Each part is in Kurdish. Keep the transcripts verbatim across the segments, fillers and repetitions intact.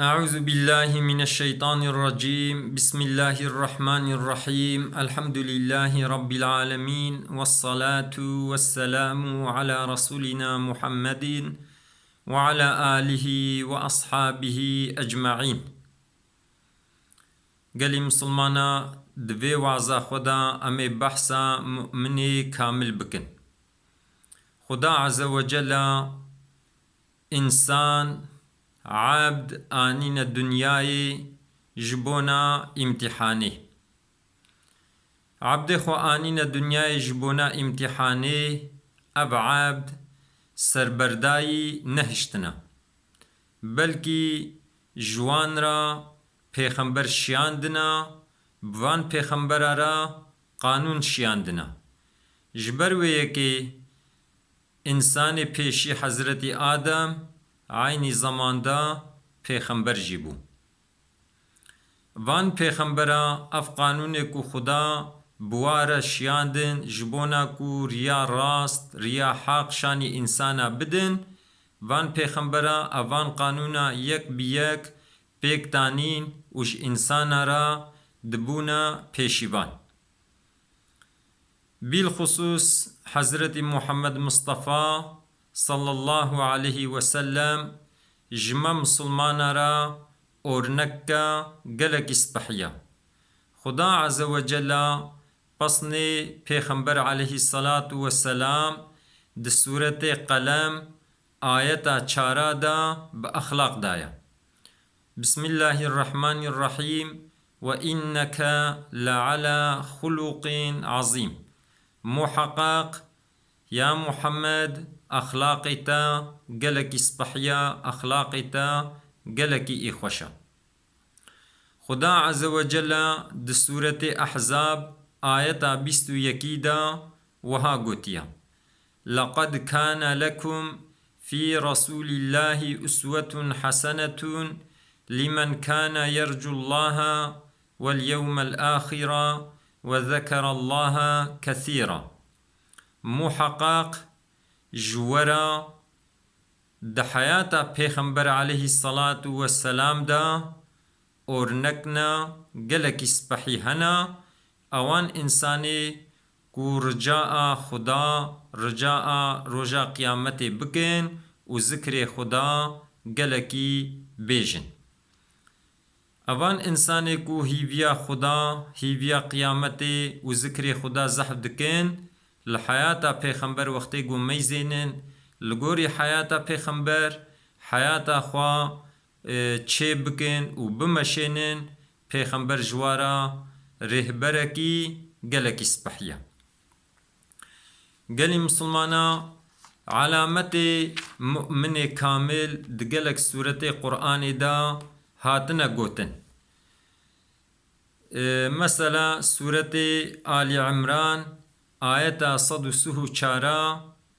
أعوذ بالله من الشيطان الرجيم. بسم الله الرحمن الرحيم. الحمد لله رب العالمين. والصلاة والسلام على رسولنا محمد وعلى آله وأصحابه أجمعين. Gelî misilmana, di vê waza xwe de em ê behsa mu'minê kamil bikin. Xuda Azze ve Celle însan, ebd anîne dinyayê ji bona îmtîhanê. Ebdê xwe anîne dinyayê ji bona îmtîhanê, ev ebd serberdayî nehiştine. Belkî ji wan re pêxember şiyandina, bi van pêxembera re qanûn şiyandina. Ji ber wê yekê însanê pêşî Hezretî Adem eynî zamanda pêxember jî bû. Van pêxembera ev qanûnê ku Xuda bi wa re şiyandin, ji bona ku riya rast, riya heq şanî însana bidin, van pêxembera ev van qanûna yek bi yek pêk tanîn û ji însana re dibûne pêşîvan. Bîlxusûs Hezretî Muhammed Mistefa sallallahu aleyhi ve sellem ji me misilmana re ornekka gelekî spehî ye. Xuda Azze ve Celle pesnê Pêxember aleyhissalatu vesselam di sûretê Qelem ayeta çara de bi exlaq daye. Bismillahirrahmanirrahîm. Ve inneke leala xuluqin azîm. Muheqeq, ya Muhammed, exlaqê te gelekî spehî ye, exlaqê te gelekî ê xweş e. Xuda Azze ve Celle di sûretê Ehzab ayeta bîst û yekî de wiha gotiye: لقد كان لكم في رسول الله أسوة حسنة لمن كان يرجو الله واليوم الآخر وذكر الله كثيرا. Muheqeq ji we re di heyata Pêxember aleyhissalatu vesselam de ornekna gelekî spehî hene, ewan însanê ku rica a Xuda, rica a roja qiyametê bikin û zikrê Xuda gelekî bêjin. Evan însanê ku hîviya Xuda, hîviya qiyametê û zikrê Xuda zehf dikin, li heyata Pêxember wextê ku meyzênin, li gorî heyata Pêxember, heyata xwe, e, çê bikin û bimeşênin, Pêxember ji wa re rêhberekî gelekî spehî ye. Gelî misilmana, alametê mu'minê kamil di gelek sûretê Qur'anê de hatine gotin. E, mesela sûretê Ali Imran, ayeta sed û sih û çar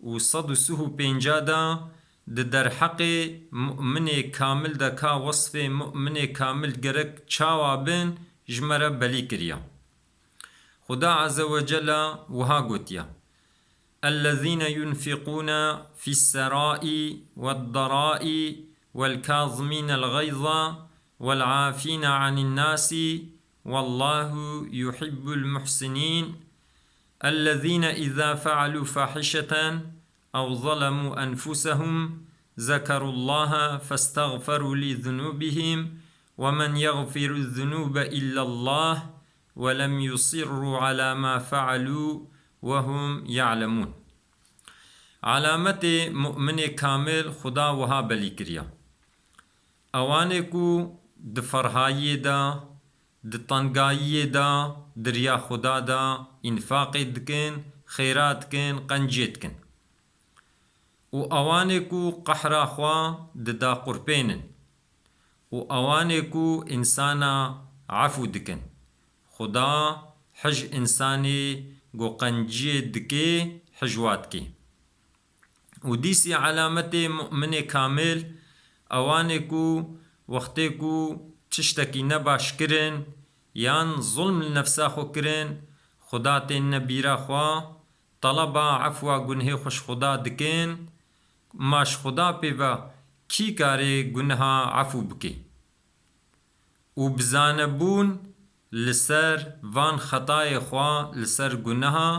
û sed û sih û pênc de di derheqê mu'minê kamil de ka wesfê mu'minê kamil gerek çawa bin ji me re belî kiriye. Xuda Azze ve Celle wiha gotiye: الذين ينفقون في السراء والضراء والكاظمين الغيظ والعافين عن الناس والله يحب المحسنين. الذين إذا فعلوا فاحشة أو ظلموا أنفسهم ذكروا الله فاستغفروا لذنوبهم ومن يغفر الذنوب إلا الله ولم يصروا على ما فعلوا وهم يعلمون. Alametê mu'minê kamil Xuda wiha belî kiriye. Ewanê ku di ferhayiyê de, di tengayiyê de, di riya Xuda de înfaqê dikin, xêra dikin, qenciyê dikin. Û ewanê ku qehra xwe dida qurpênin. Û ewanê ku însana efû dikin. Xuda hij însanê ku qenciyê dikê, hij wa dikê. Û dîsî alametê mu'minê kamil, ewanê ku wextê ku tiştekî nebaş kirin, yan zulm li nefsa xwe kirin, Xuda tênine bîra xwe, teleba efwa gunhê xwe ji Xuda dikin, ma ji Xuda pê ve kî karê gunha efû bike? û bi zanebûn li ser van xetayê xwe, li ser guneha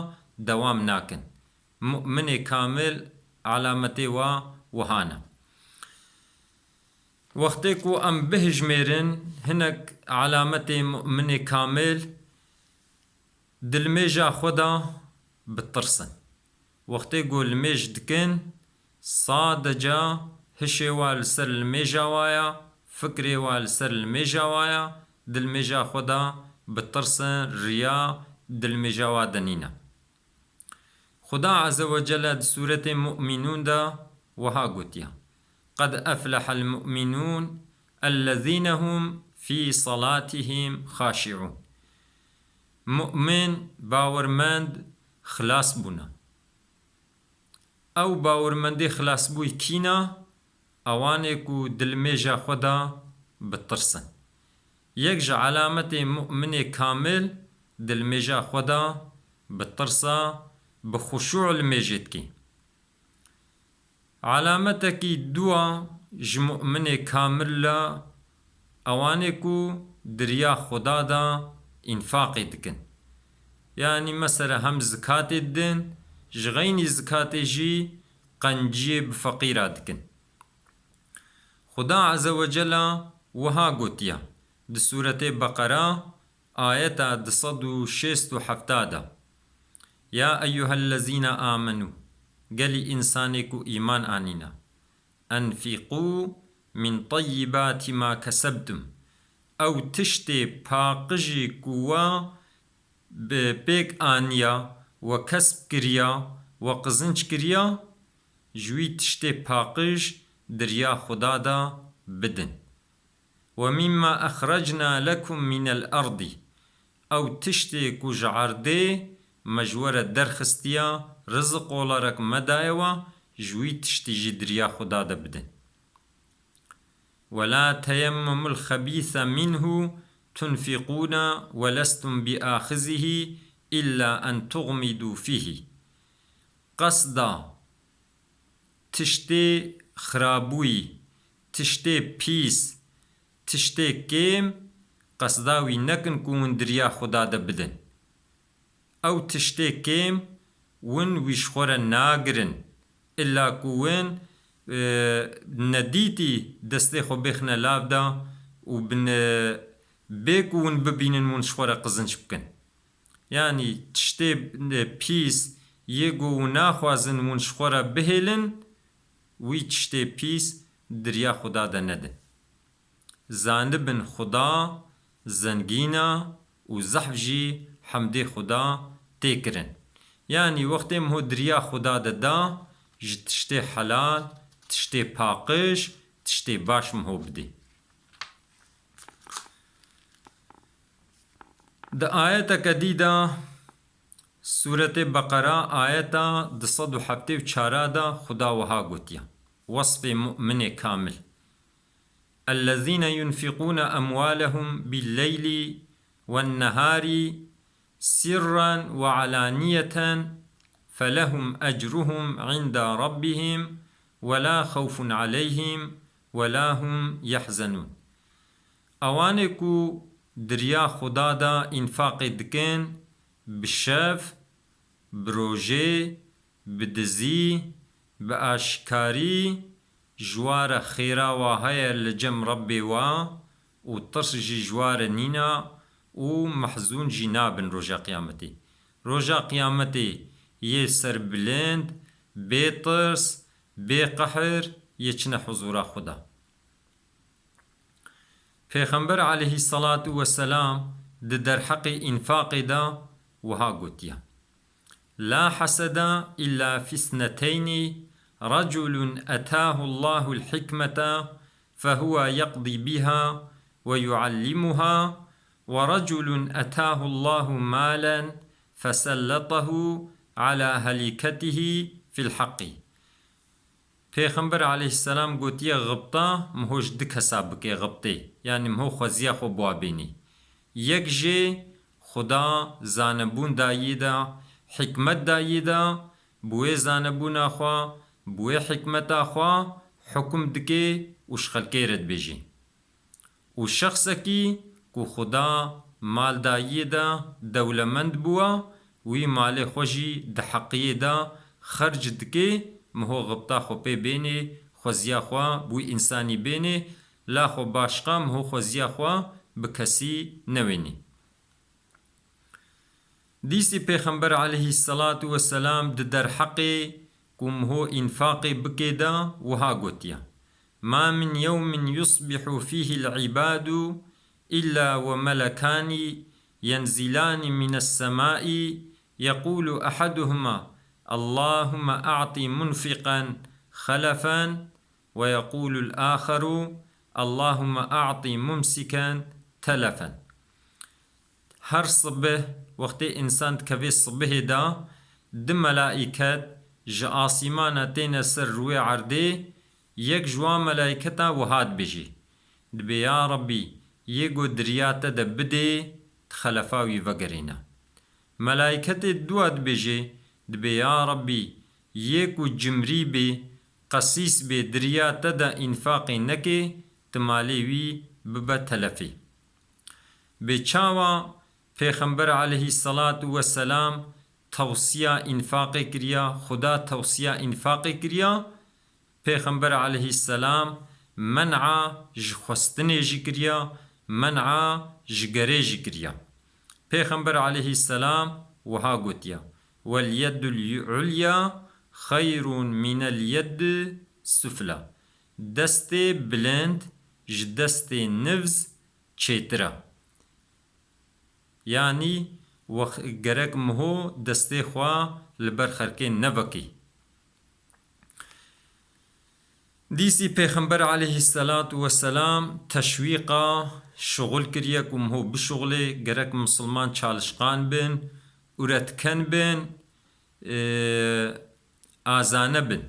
dewam nakin. Mu'minê kamil alametê wa wiha ne. Wextê ku em bihijmêrin hinek alametê mu'minê kamil, dilmêja xwe de bitirsin. Wextê ku limêj dikin, sadece hişê wa li ser limêja wa ya, fikrê wa li ser limêja wa ya, dilmêja xwe de bitirsin, riya dilmêja wa de nîne. Xuda Azze ve Celle di sûretê Mu'minûn de wiha gotiye: "Qed eflehel mu'minûn, ellezîne hum fî salatihim xaşi'ûn." Mu'min, bawermend, xilas bûne. Ew bawermendê xilasbûyî kî ne? Ewanê ku dilmêja xwe de bitirsin. Yek ji alametê mu'minê kamil dilmêja xwe de bi tirsa, bi xuşû limêjê dikî. Alametekî dua ji mu'minê kamil le ewanê ku di riya Xuda de înfaqê dikin. Yanî mesela hem zikatê didin, ji xeynî zikatê jî qenciyê bi feqîra dikin. Xuda Azze ve Celle wiha gotiye di sûretê Beqera, ayeta du sed û şêst û heft de: "Ya eyyuhellezîne amenû", gelî însanê ku îman anîne, "enfîqû min teyyibâti ma kesebtum", ew tiştê paqijî ku we bi pêk aniya, we kesb kiriya, we qizinc kiriya, ji wî tiştê paqij di riya Xuda de bidin. "Ve mimma exrecna lekum minel erdî", ew tiştê ku ji erdê me ji we re derxistiya, rizik olarak me daye we, ji wî tiştî jî di riya Xuda de bidin. "Ve la teyemmemul xebîse minhu tunfiqûne ve lestum biaxizihî illa en tuxmidû fîhî." Qesda tiştê xirabûyî, tiştê pîs, tiştê kêm qesda wî nekin ku hûn di riya Xuda de bidin. Ew tiştê kêm hûn wî ji xwe re nagirin, illa ku hûn, e, nedîtî destê xwe bêxine lav de û bi ne-, bê ku hûn bibînin hûn ji xwe re qizinc bikin. Yanî tiştê, e, pîs yê ku hûn naxwazin hûn ji xwe re bihêlin, wî tiştê pîs di riya Xuda de nedin. Zanibin Xuda zengîn e û zehf jî hemdê Xuda tê kirin. Yanî wextê miho di riya Xuda de da, ji tiştê helal, tiştê paqij, tiştê baş miho bidê. Di ayeteke dî de, Sûretê Beqera, ayeta du sed û heftê û çar de Xuda wiha gotiye, wesfê mu'minê kamil: "Ellezîne yunfiqûne emwalehum billeyli wen-nehari sirran ve alaniyeten felehum ecruhum inda rabbihim ve la xewfun aleyhim ve la hum yehzenûn." Ewanê ku di riya Xuda de înfaqê dikin, bi şev, bi rojê, bi dizî, bi aşkarî, ji wa re xêra wa heye li cem Rebbê wa û tirs jî ji wa re nîna û mehzûn jî nabin roja qiyametê. Roja qiyametê yê serbilind, bê tirs, bê qehir yê çine huzûra Xuda. Pêxember aleyhisselatu vesselam di derheqê înfaqê de wiha gotiye: "La heseda illa fisneteyni, reculun etahullahu l-hikmete fehuve yeqdi biha ve yuallimuha ve reculun etahullahu malen feselletahu ala heliketihi fil haqqi." Pêxember aleyhisselam gotiye, "Xibta miho ji du kesa bike, xibtê." Yanî miho xweziya xwe biwa bênî. Yek jê Xuda zanebûn dayî de, hikmet dayî de, bi wê zanebûna xwe, bi wê hikmeta xwe hukum dike û ji xelkê re dibêjî. Û şexsekî ku Xuda mal dayiyê de dewlemend bûwa, wî malê xwe jî di heqiyê de xerc dikê, miho xibta xwe pê bênê, xweziya xwe bi wî însanî bênê, la xwe başqa miho xweziya xwe bi kesî newênê. Dîsî Pêxember aleyhisselatu vesselam di derheqê ku miho înfaqê bikê de wiha gotiye: "Ma min yewmin yusbihu fîhî l-îbadu illa we melekani yenzilani mines semai yequlu ahaduhuma Allahumma a'ti munfiqan xelefen ve yequlu l-aharu Allahumma a'ti mumsikan telefen." Her sibih wextê însan dikevê sibihê de, di melaiket ji asîmana têne ser rûyê erdê, yek ji wan melaiketa wiha dibêjê, dibê: "Ya Rebbî, yê ku di riya te de bidê, di xelefa wî vegerêne." Melaiketê dua dibêjê, dibê: "Ya Rebbî, yê ku cimrî bê, qesîs bê, di riya te de înfaqê nekê, tu malê wî bibe telefê." Bê çawa Pêxember aleyhisselatu vesselam tewsiya înfaqê kiriya, Xuda tewsiya înfaqê kiriya, Pêxember aleyhisselam men'a ji xwestinê jî kiriya, men'a ji gerê jî kiriya. Pêxember aleyhisselam wiha gotiya: "Wel yedul ulya xeyrun minel yeddi sufla." Destê bilind ji destê nivz çêtir e. Yanî wex-, gerek miho destê xwe li ber xelkê nevekî. Dîsî Pêxember aleyhisselatu vesselam teşwîqa şuxul kiriye ku miho bişuxulê, gerek misilman çalişqan bin, uretken bin, e, azane bin.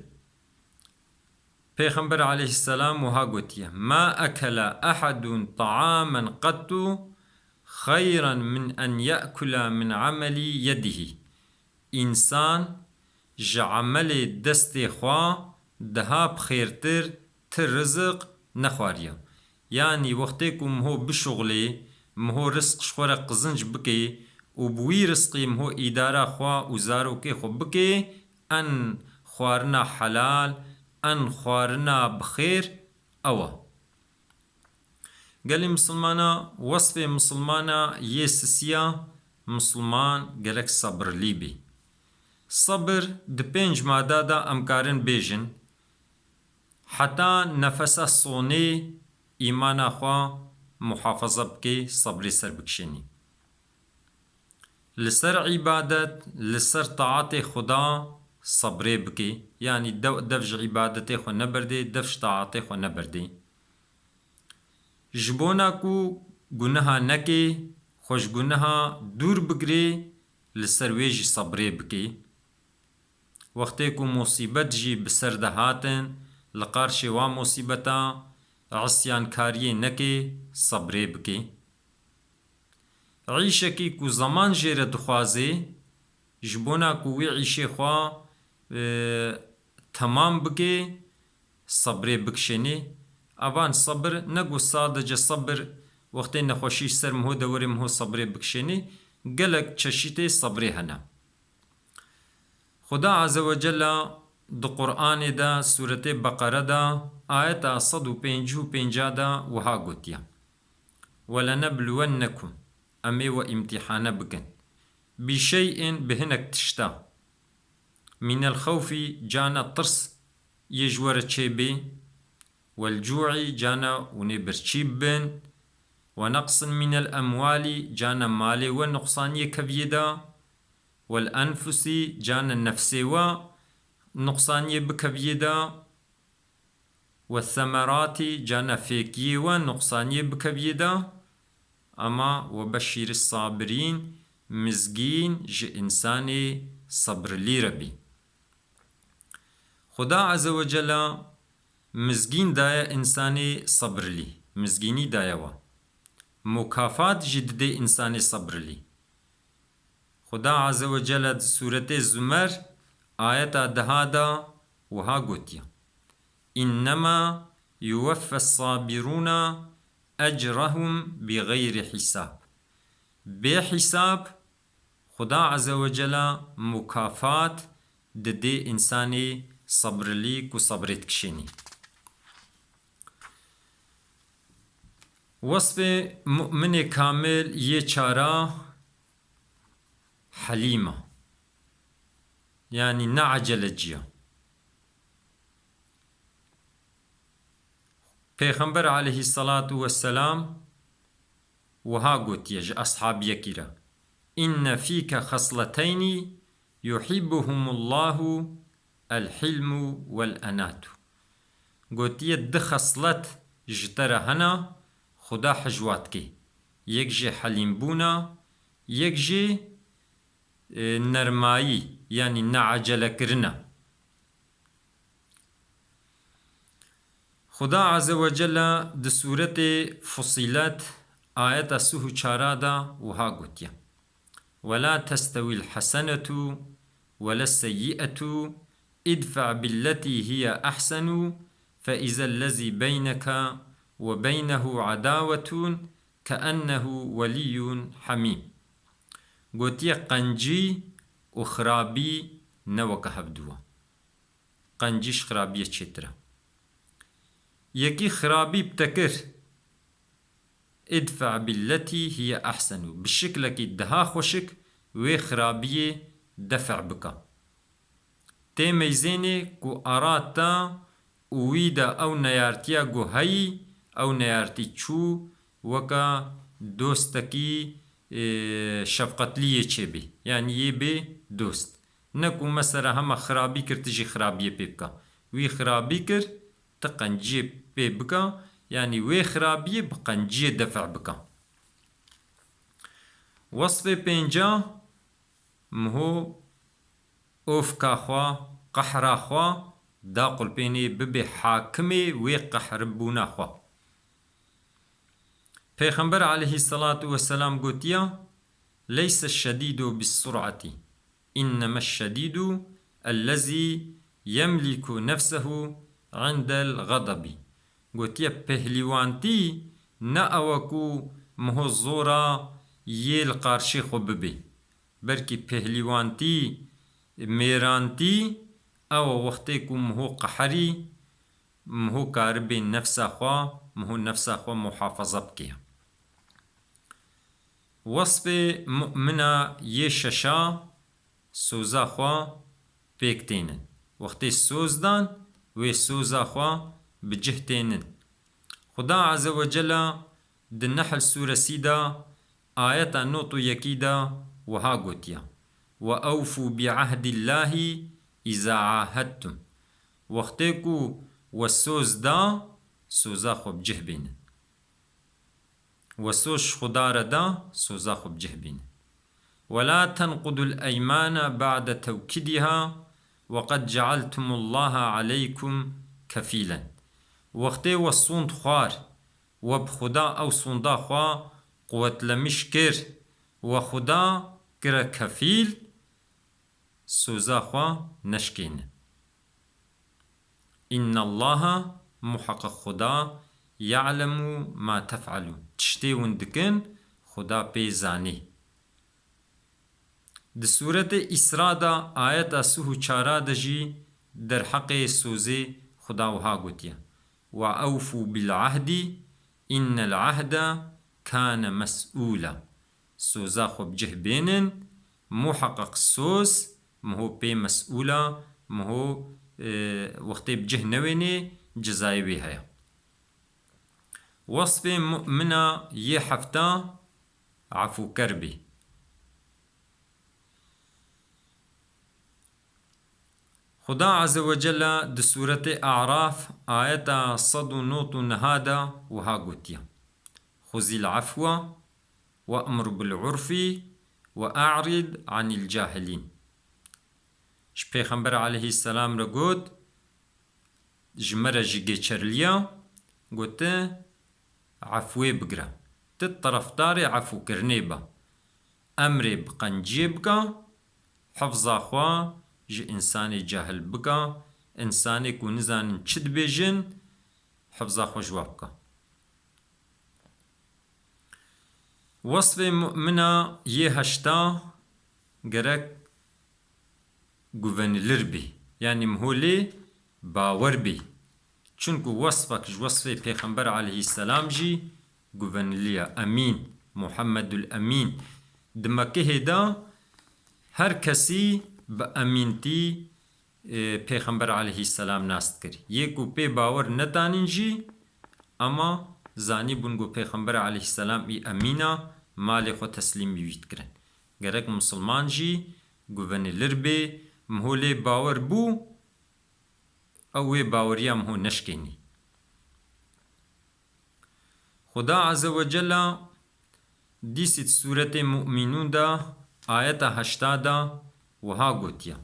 Pêxember aleyhisselam wiha gotiye: "Ma ekela ehadun ta'amen qettu xeyran min en ye'kula min ameli yedihî." Însan ji emelê destê xwe daha bi xêrtir ti riziq nexwariye. Yanî wextê ku miho bişuxulê, miho rizq ji xwe re qizinc bikê û bi wî rizqî miho îdara xwe û zarokê xwe bikê, en xwarina helal, en xwarina bi xêr ew e. Gelî misilmana, wesfê misilmana yê sisiya, misilman gerek sebirlî bî. Sebir di pênc mada de em karin bêjin, heta nefesa sonê îmana xwe muhafaza bikê, sebrê ser bikişênî. Li ser îbadet, li ser taetê Xuda sebrê bikê. Yanî dev, dev ji îbadetê xwe neberdê, dev ji taetê xwe neberdê. Ji bona ku guneha nekê, xwe ji guneha dûr bigirê, li ser wê jî sebrê bikê. Wextê ku musîbet jî bi ser de hatin, li qarşê wan musîbeta isyankariyê nekê, sebrê bikê. Îşekî ku zeman jê re dixwazê, ji bona ku wî îşê xwe, e, temam bike, sebrê bikişênê. Evan sebir ne ku sadece sebir wextê nexweşî ser miho de were miho sebrê bikişênê, gelek çeşîtê sebrê hene. Xuda Azze ve Cella di Qur'anê de, Sûretê Beqere de, ayeta sed û pêncî û pênc de wiha gotiye: "Welenebluwennekum", em ê we îmtîhane bikin. "Bi şey'in", bi hinek tişta. "Minel xewfî", cana tirs yê ji we re çêbê. "Wel cu'i", cana hûn ê birçî bibin. "Ve neqsin minel emwali", cana malê we nuqsaniyê keviyê de. "Wel enfusi", cana nefsê we nuqsaniyê bikeviyê de. "Ve semerati", cana fêkiyê we nuqsaniyê bikeviyê de. Ama "ve beşîris sabirîn", mizgîn ji însanê sebrilî re bî. Xuda Azze ve Cella mizgîn daye însanê sebrilî, mizgînî daye we. Mukafat jî didê însanê sebrilî. Xuda Azze ve Celle di Sûretê Zumer, ayeta deha de wiha gotiye: "Înnema yuweffes sabirûna أجرهم بغير حساب. Bê hîsab, Xuda Azze ve Celle mukafat didê însanê sabrilî ku sabrê dikişênî. Wesfê mu'minê kamil yê çara helîm a. Yanî ne ecelecî ya. Pêxember aleyhisselatu vesselam wiha gotiye ji eshabiyekî re: "Inne fîke xesleteynî yuhibbuhumullahu el-hilmu vel-enatu." Gotiye, du xeslet ji te re hene, Xuda hej wa dike. Yek jê helîmbûn a, yek jê, e, nermayî, yanî neecelekirin e. Xuda Azze ve Celle di sûretê Fussilet ayeta sih û çara de wiha gotiye: "Ve la testewîl hesenetu ve les seyyi'etu, idfe' billetî hiye ehsenu, fe izellezî beyneke ve beynehu edawetun keennehu weliyyun hamîm." Gotiye, qencî û xirabî ne weke hevdû e. Qencî ji xirabiyê çêtir e. Yekî xirabî bi te kir, idfe' billetî hiye ehsenu. Bi şiklekî daha xweşik wê xirabiyê def' bike. Tê meyzênê ku ara te û wî de ew neyartiya ku heyî, ew neyartî çû, weke dostekî, e, şefqetliyê çêbî. Yanî yê bê dost. Ne ku mesela hema xirabî kir, tu jî xirabiyê pê bike. Wî xirabî kir, tu qenciyê pê bike, yanî wê xirabiyê bi qenciyê def' bike. Wesfê pênca, miho ofka xwe, qehra xwe da qulpênê, bibe hakimê wê qehribûna xwe. Pêxember aleyhisselatu vesselam gotiye: "Leyse şedîdu bis sur'ati, inneme şedîdu ellezî yemliku nefsehu indel ğadabi." Gotiye, pêhlîwantî ne ew e ku miho zora yê li qarşê xwe bibê. Belkî pêhlîwantî, mêrantî ew e wextê ku miho qeherî, miho karibê nefsa xwe, miho nefsa xwe muhafaza bike. Wesfê mu'mina yê şeşa soza xwe pêk tênin. Wextê soz dan, wê soza xwe bi cih tênin. Xuda Azze ve Celle di Nehl sûresî de ayeta nod û yekî de wiha gotiye: "Ve ewfû bi ehdillahî îza ahedtum." Wextê ku we soz da, soza xwe bi cih bînin. We soz ji Xuda re da, soza xwe bi cih bînin. "Ve la tenqudul eymane ba'de tewkîdiha ve qed cealtumullaha aleykum kefîlen." Wextê we sond xwar, we bi Xuda ew sonda xwe quwetlemîş kir, we Xuda kire kefîl, soza xwe neşkênin. "Innallaha", muheqeq Xuda, "ya'lemu ma tef'alûn", tiştê hûn dikin, Xuda pê zanî. Di sûretê Îsra de ayeta sih û çara de jî derheqê sozê Xuda wiha gotiye: "Ve ewfû bil ahdî, innel ahde kâne mes'ûla." Soza xwe bi cih bênin, muheqeq soz, miho pê mes'ûl a, miho, e, wextê bi cih newênê, cezayê wê heye. Wesfê mu'mina yê hefta, efûker bî. Xuda Azze ve Celle di sûretê A'raf, ayeta sed û nod û neh de wiha gotiye: "Xuzil afwe ve'mur bil urfi ve a'rid anil cahilîn." Ji Pêxember aleyhisselam re got, ji me re jî geçerliya, got, "Ti efwê bigire. Ti terefdarê efûkirinê be. Emrê bi qenciyê bike, hifza xwe ji însanê cahil bike, însanê ku nizanin çi dibêjin, hifza xwe ji wa bike." Wesfê mu'mina yê heşta gerek guvenilir bê. Yanî miho lê bawer bê. Çunku wesfek ji wesfê Pêxember aleyhisselam jî guveniliya. Emîn, Muhammedul Emîn. Di Mekihê de her kesî bi emîntî, e, Pêxember aleyhisselam nas dikir. Yê ku pê bawer netanîn jî, ama zanîbûn ku Pêxember aleyhisselam î emîna, malê xwe teslîmî wî dikirin. Gerek misilman jî guvenilir bê, miho lê bawer bû, ew wê baweriya miho neşkênî. Xuda Azze ve Cella dîsî di sûretê Mu'minûn de ayeta heşta de wiha gotiye,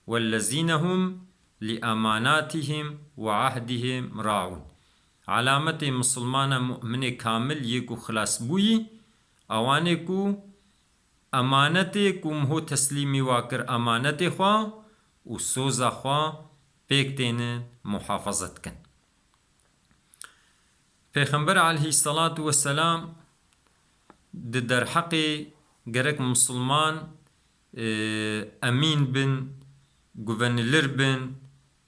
"Wellezîne hum li emanatihim ve ahdihim raûn." Alametê misilmana mu'minê kamil yê ku xilas bûyî, ewanê ku emanetê ku miho teslîmî wa kir, emanetê xwe û soza xwe pêk tênin muhafaza dikin. Pêxember aleyhisselatu vesselam di derheqê gerek misilman, e, emîn bin, guvenilir bin,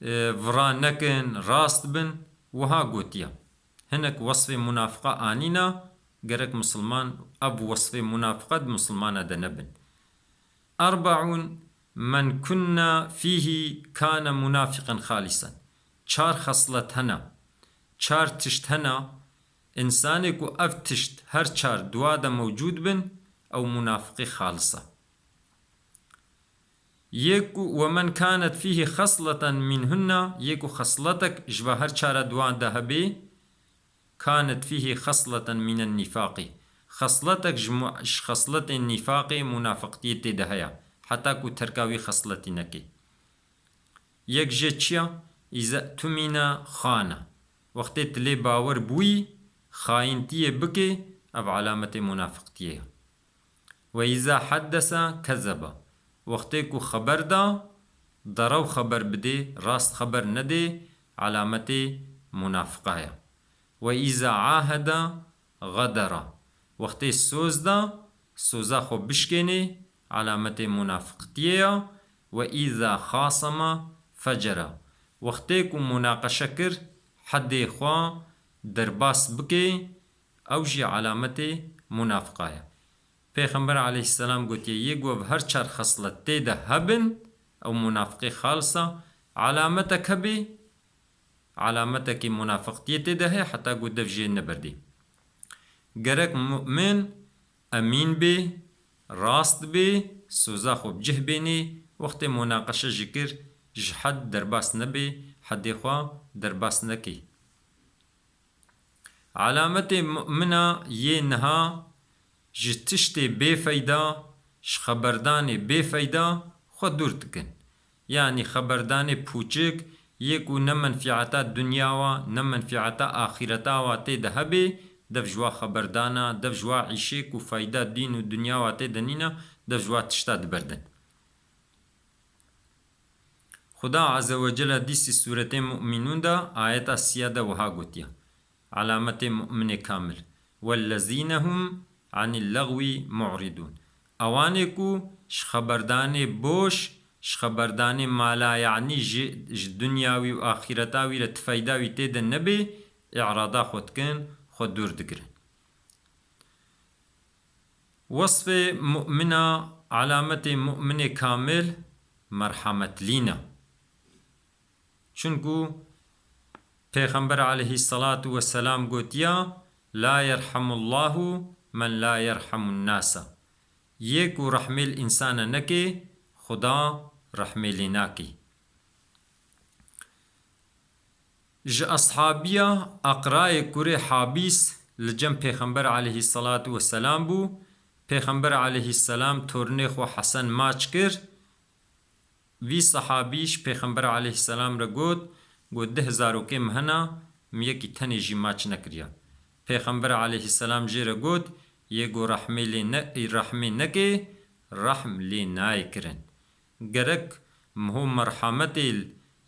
e, vira nekin, rast bin, wiha gotiye. Hinek wesfê munafiqa anîna, gerek misilman, ev wesfê munafiqa di misilmana de nebin. Erbaun men kunna fîhî kane munafiqen xalisan. Çar xeslet hene, çar tişt hene, însanê ku ev tişt her çar dua de mewcûd bin, ew munafiqê xalis e. Yê ku, "Ve men kanet fîhî xesleten mînhunna", yê ku xesletek ji va her çara duan de hebê, "kanet fîhî xesleten mînen nîfaqî". Xesletek ji mu-, ji xesletên nîfaqê, munafiqtiyê tê de heye, heta ku terka wî xesletî nekê. Yek jê çi ya? "Îze tumîne xane". Wextê tu lê bawer bûyî, xayîntiyê bikê, ev alametê munafiqtiyê ye. "Ve îza heddese kezebe". Wextê ku xeber da, derew xeber bidê, rast xeber nedê, alametê munafiqa ye. "Ve îza ahede xedera". Wextê soz da, soza xwe bişkênê, alametê munafiqtiyê ya. "Ve îza xasema fecera". Wextê ku munaqeşe kir, hedê xwe derbas bikê, ew jî alametê munafiqa ye. Pêxember aleyhisselam gotiye, yê ku ev her çar xeslet tê de hebin, ew munafiqê xalis e. Alametek hebê, alametekî munafiqtiyê tê de heye, heta ku dev jê neberdê. Gerek mu'min emîn bê, rast bê, soza xwe bi cih bênê, wextê munaqeşe jî kir, ji hed derbas nebê, hedê xwe derbas nekê. Alametê mu'mina yê niha ji tiştê bêfeyda, ji xeberdanê bêfeyda xwe dûr dikin. Yanî xeberdanê pûçik, yê ku ne menfîeta dinya wa, ne menfîeta axîreta wa tê de hebê, dev ji wa xeberdana, dev ji wa îşê ku feyda dîn û dinya wa tê de nîne, dev ji wa tişta diberdin. Xuda Azze ve Celle dîsî sûretê Mu'minûn de ayeta siya de wiha gotiye, alametê mu'minê kamil, "Wellezîne hum anil lexwî mu'ridûn." Ewanê ku ji xeberdanê boş, ji xeberdanê malayanî ji, ji dinya wî û axîreta wî re ti feyda wî tê de nebê, î'rada xwe dikin, xwe dûr digirin. Wesfê mu'mina, alametê mu'minê kamil merhametlîn e. Çunku Pêxember aleyhisselatu vesselam gotiya, "La yerhamullahu men la yerhamun nasa." Yê ku rehmê li însana nekê, Xuda rehmê lê nakê. Ji eshabiya Aqrayê kurê Habîs li cem Pêxember aleyhisselatu vesselam bû. Pêxember aleyhisselam tornê xwe Hesen maç kir. Vî sehabî ji Pêxember aleyhisselam re got, got, "Dih zarokê min hene, min yekî tenê jî maç nekiriya." Pêxember aleyhisselam jê re got, "Yê ku rehmê lê ne-, rehmê nekê, rehm lê nayê kirin." Gerek miho merhametê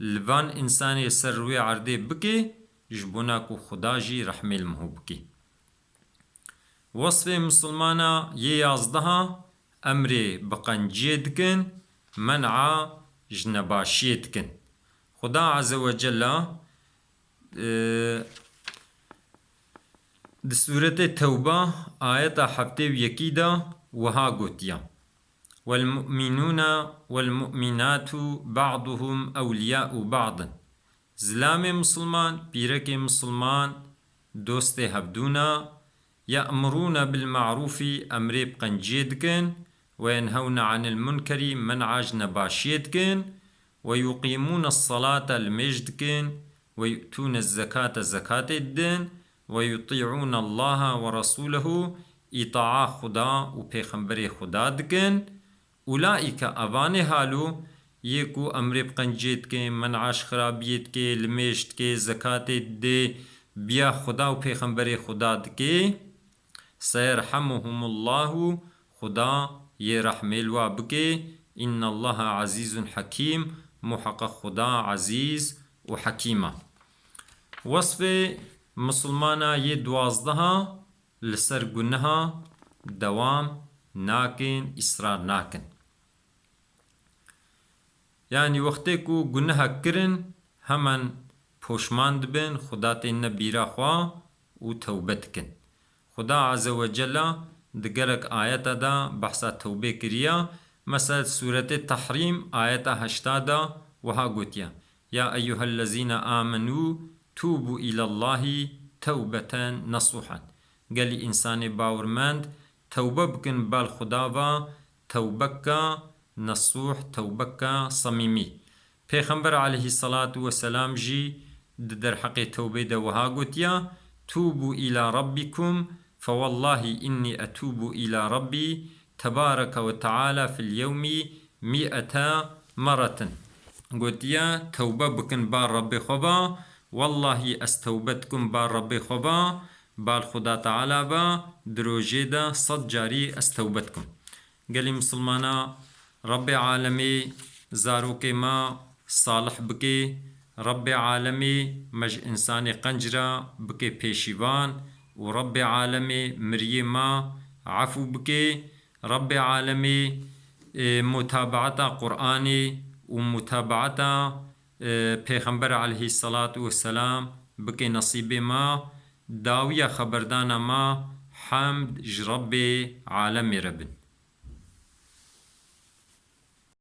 li van însanê ser rûyê erdê bike, ji bona ku Xuda jî rehmê li miho bike. Wesfê misilmana yê yazdeha, emrê bi qenciyê dikin, men'a ji nebaşiyê dikin. Xuda Azze ve Cella, e, di sûretê Tewba ayeta heftê û yekî de wiha gotiye: "والمؤمنون والمؤمنات بعضهم أولياء بعض." Zilamê misilman, pîrekê misilman, dostê hevdû ne. "يأمرون بالمعروف", emrê bi qenciyê dikin, "وينهون عن المنكر", men'a ji nebaşiyê dikin, "ويقيمون الصلاة", limêj dikin, "ويؤتون الزكاة", zekatê didin, "ويطيعون الله ورسوله", îtaa Xuda û Pêxemberê Xuda dikin. "Ulaîke", evanê halo, yê ku emrê bi qenciyê dike, men'a ji xirabiyê dike, limêj dike, zekatê dide, biya Xuda û Pêxemberê Xuda dike, "سيرحمهم الله", Xuda yê rehmê li wa bike, "إن الله عزيز حكيم", muheqeq Xuda ezîz û hekîm e. Wesfê misilmana yê duwazdeha, li ser guneha dewam nakin, îsrar nakin. Yanî wextê ku gunehek kirin, hemen poşman dibin, Xuda têne bîra xwe û tewbe dikin. Xuda Azze ve Cella di gelek ayeta de behsa tewbê kiriye. Mesela sûretê Tehrîm ayeta heşta de wiha gotiye: "يا أيها الذين آمنوا توبوا إلى الله توبة نصوحا." Gelî însanê bawirmend, tewbe bikin bal Xuda ve, tewbeka nesûh, tewbeka semîmî. Pêxember aleyhisselatu vesselam jî di derheqê tewbê de wiha gotiya: "توبوا إلى ربكم فوالله إني أتوب إلى ربي تبارك وتعالى في اليوم مئة مرة." Gotiya: "Tewbe bikin bar Rebbê xwe ve, wellahî ez tewbe dikim bar Rebbê xwe ve, bar Xuda Teala ve, di rojê de sed carî ez tewbe dikim." Gelî misilmana, Rebbê alemê zarokê me salih bike, Rebbê alemê me ji însanê qenc re bike pêşîvan û Rebbê alemê miriyê me efû bike. Rebbê alemê, e, mutabaeta Qur'anê û mutabaeta, e, Pêxember aleyhisselatu vesselam bike nesîbê me, dawiya xeberdana me hemd ji Rebbê alemê re bin.